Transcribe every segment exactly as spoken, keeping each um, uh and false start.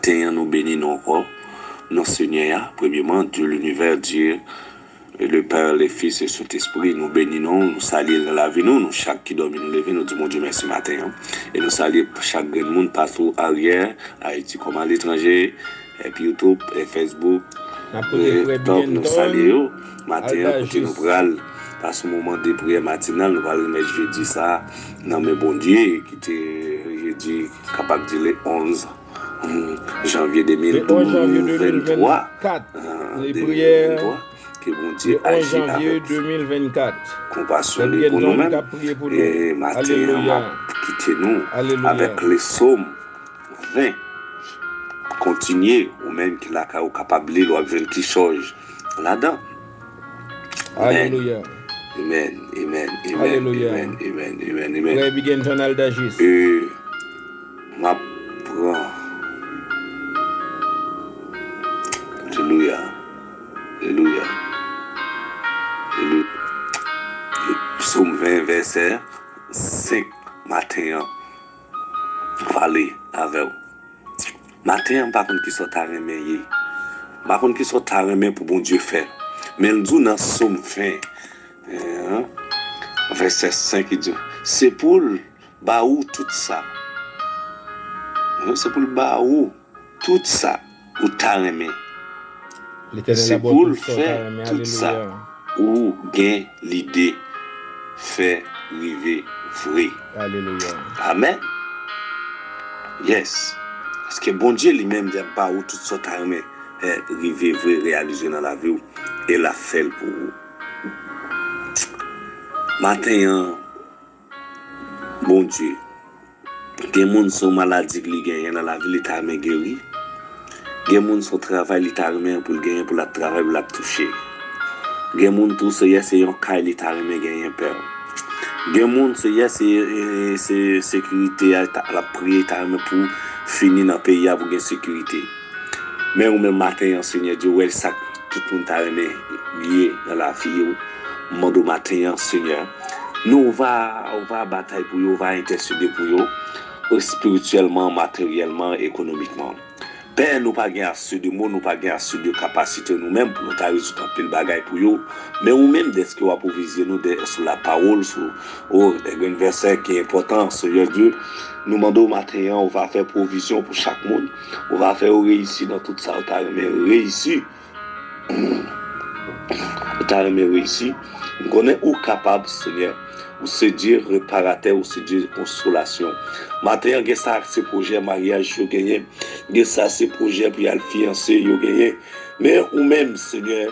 Maten an, nou beni nou ankò. Non Senyè a, premyeman, Dieu l'univers, Dieu, le Père, le Fils et Saint-Esprit, nou beni nou, nou salye l nan lavi nou, nou chak ki dòmi nou leve, nou di Bondye mèsi maten an. E nou salye chak grenn moun patou aryè, Ayiti kòm aletranje, epi YouTube, e Facebook, N ap koute e frè Top, nou Bigenton, salye yo. Maten an, kote nou Aldajis. Pral pase yon moman de priyè matinal, nou pral remèt jedi sa a nan men Bondye, ki te jedi, kapab di le onz janvye de mil vennntwa. Le onz janvye de mil vennkat. Ah, de mil vennntwa. Ke Bondye aji avèk konpasyon li pou nou menm. E maten an, m ap kite nou avèk le Sòm ven. Kontinye, ou menm ki lakay ou kapab li l, w ap jwenn kichòj ladan. Amèn. Alelouya. Amèn, amèn, amèn, amèn, amèn, amèn, amèn. Frè Bigenton Aldajis. E m ap pran. Alelouya. Alelouya. Alelouya. Sòm ven, vèsè senk maten an. Pale avè w. Maten an, m pa konn kisa w ta renmen ye. M pa konn kisa w ta renmen pou Bondye fè. Men l di w nan Sòm ven, vèsè senk, li di w, se pou l ba ou tout sa. Se pou l ba ou tout sa ou ta renmen. Se pou l fè tout sa ou gen lide fè rive vre. Alelouya. Amèn. Yes. Paske Bondye li menm li ap ba ou tout sa w ta renmen fè rive vre, reyalize nan lavi w, e l ap fè l pou ou. Maten an, Bondye, gen moun se yon maladi li genyen nan lavi, li ta renmen geri. Gen moun se yon travay li ta renmen pou l genyen, pou l ap travay, pou l ap touche. Gen moun tou, se yè, se yon kay li ta renmen genyen, Pè. Gen moun, se yè, se, e, se sekirite a, ta, l ap priye, li ta renmen pou fini nan peyi a, pou gen sekirite. Men ou menm maten an, Senyè Dye, ou wè sa tout moun ta renmen ye nan lavi yo. M mande w maten an, Senyè, nou va, ou va batay pou yo, ou va entèsede pou yo, espirityèlman, materyèlman, ekonomikman. Pè, nou pa gen ase de mo, nou pa gen ase de kapasite nou menm pou nou ta rezoud anpil bagay pou yo. Men ou menm, dèske w ap pwovizye nou de, sou lapawòl, sou, o, de grenn vèsè ki enpòtan, Senyè Dye, nou mande w maten an, ou va fè pwovizyon pou chak moun, ou va fè yo reyisi nan tout sa yo ta renmen reyisi. Ou ta renmen reyisi. M konnen ou kapab, Senyè. Ou se Dye reparatè, ou se Dye konsolasyon. Maten an, gen sa se pwojè maryaj yo genyen. Gen sa se pwojè pou y al fiyanse yo genyen. Men ou menm, Senyè,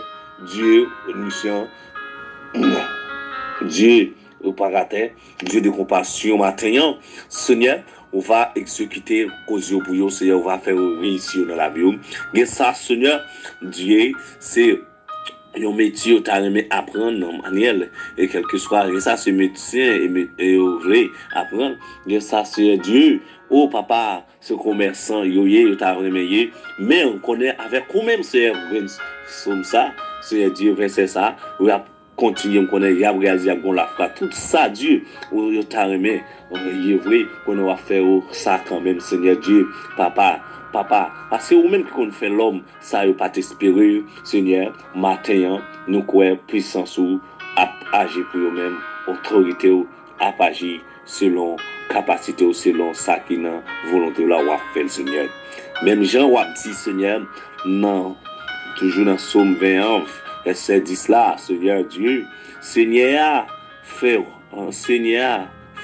Dye onisyan, Dye reparatè, Dye de konpasyon, maten an, Senyè, ou va egzekite koz yo pou yo, Senyè, ou va fè yo reyisi yo nan lavi yo. Gen sa, Senyè, Dye, se yon metye yo ta renmen aprann nan manyè l, e kèlkeswa, gen sa, se medsen e me-, e yo vle aprann. Gen sa, Senyè Dye, o Papa, se komèsan yo ye, yo ta renmen ye. Men, ou konnen avèk ou menm, Senyè, grenn sòm sa, Senyè Dye, vèsè sa, ou ap kontinye, m konnen y ap reyalize, y ap gon lafwa. Tout sa, Dye, ou, yo ta renmen, e, ye vre, konnen w ap fè yo sa kanmenm, Senyè Dye, Papa, Papa, paske ou menm ki konn fè lòm sa yo pa t espere, Senyè, maten an, nou kwè pisans ou ap aji pou yo menm, otorite w ap aji selon kapasite w, selon sa ki nan volonte w la, w ap fè l, Senyè. Menm jan w ap di, Senyè, nan, toujou nan Sòm ven an, vèsè dis la, Senyè Dye, Senyè a fè, Senyè a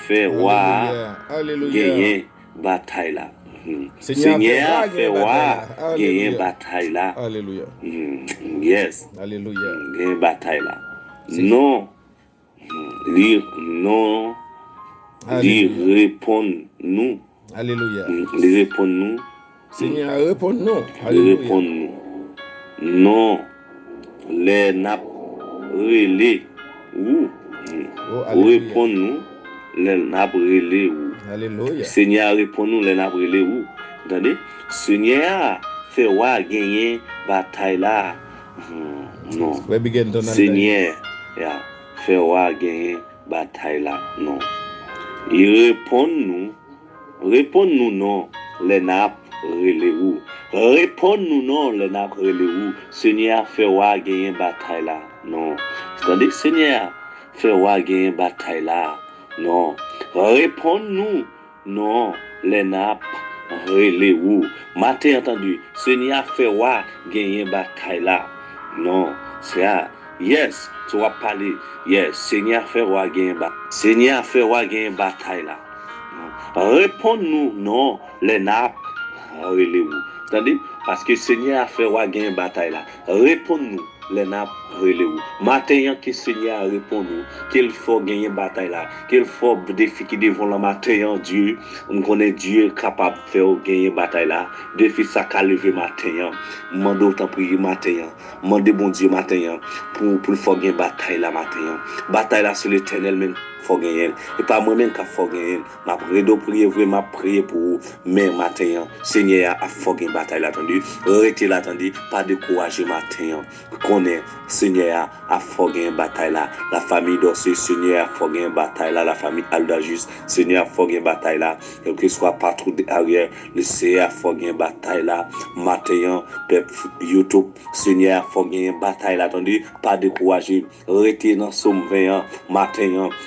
fè wa a genyen batay la. Senyè a fè wa a genyen batay la. Yes. Genyen batay la. Non. Li, non, li reponn nou. Alelouya. Li reponn nou. Senyè a reponn nou. Li reponn nou. Non, lè n ap rele ou. Ou reponn nou lè n ap rele ou. Alelouya. Senyè a reponn nou lè n ap rele ou. Tande? Senyè a fè wa genyen batay la. Hmm, non. Senyè a fè wa genyen batay la, non. Li reponn nou, reponn nou non, lè n ap rele ou. Reponn nou non lè n ap rele ou. Senyè a fè w a genyen batay la. Non. Tande, Senyè a fè w a genyen batay la. Non. Reponn nou non lè n ap rele ou. Maten an, tande, Senyè a fè w a genyen batay la. Non, se a, yes, se w ap pale. Yes, Senyè a fè w a genyen ba-, Senyè a fè w a genyen batay la. Reponn nou non lè n ap rele ou. Tande, paske Senyè a fè w a genyen batay la. Reponn nou lè n ap rele ou. Maten an, ke Senyè a reponn ou, ke l fè w genyen batay la, ke l fè w defi ki devan w lan maten an, Dye, m konnen Dye kapab fè w genyen batay la. Defi sa ka leve maten an. M mande w tanpri maten an. Mande Bondye maten an pou, pou l fè w gen batay la maten an. Batay la se Letènèl menm k fè w genyen l. E pa mwen menm k ap fè w genyen l. M ap rede w priye vre, m ap priye pou ou. Men maten an, Senyè a ap fè w gen batay la, tande. Rete la, tande. Pa dekouraje maten an. Konnen Senyè a ap fè w genyen batay la. Lafanmi Dòse, Senyè a ap fè w genyen batay la. Lafanmi Aldajis, Senyè a ap fè w genyen batay la. Kèlkeswa patwouy dèyè, Senyè a ap fè w genyen batay la. Maten an, pèp YouTube, Senyè a ap fè w genyen batay la, tande. Pa dekouraje. Rete nan Sòm ven an, maten an.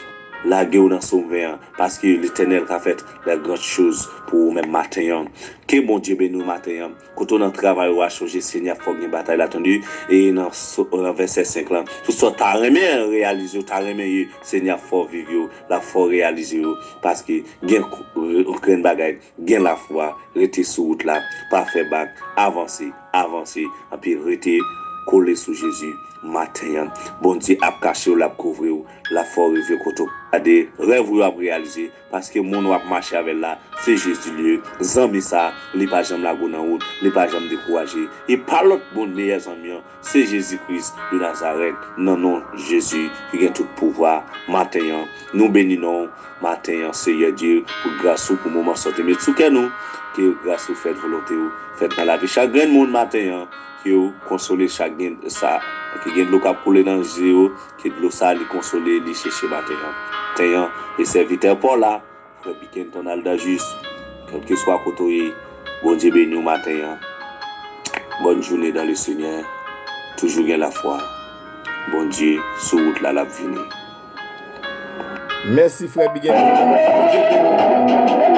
Lage w nan Sòm ven an, paske Letènèl ka fè de grandes choses pou ou menm maten an. Ke Bondye beni w maten an. Kote w nan travay ou a, chonje Senyè ap fè w gen batay la, tande. E nan so-, nan vèsè senk lan, tout sa w ta renmen reyalize, w ta renmen ye, Senyè ap fè w viv yo, l ap fè w reyalize yo, paske gen kou-, grenn bagay, gen lafwa, rete sou wout la, pa fè bak, avanse, avanse, anpi rete kole sou Jezi maten an. Bondye ap kache w, l ap kouvri w, l ap fè w rive kote w gade, rèv ou yo ap reyalize, paske moun w ap mache avè l la, se Jezi li ye. Zanmi sa, li pa janm lage w nan wout, li pa janm dekouraje. E pa lòt moun meyè zanmi an, se Jezi Kris de Nazarèt, nan non Jezi ki gen tout pouvwa. Maten an, nou beni non w maten an, Seyè Dye, pou gras ou, pou moman sa w te met sou kè nou. Ke gras ou fèt, volonte w fèt nan lavi chak grenn moun maten an. Ke w konsole chak grenn sa ki gen dlo k ap koule nan je yo. Ke dlo sa li konsole, li cheche maten an. Maten an, e sèvitè pa w la, Frè Pikenton Aldajis, kèlkeswa kote w ye, Bondye beni w maten an. Bòn jounen dan le Senyè. Toujou gen lafwa. Bondye sou wout la, l ap vini. Mèsi, frè Pikenton.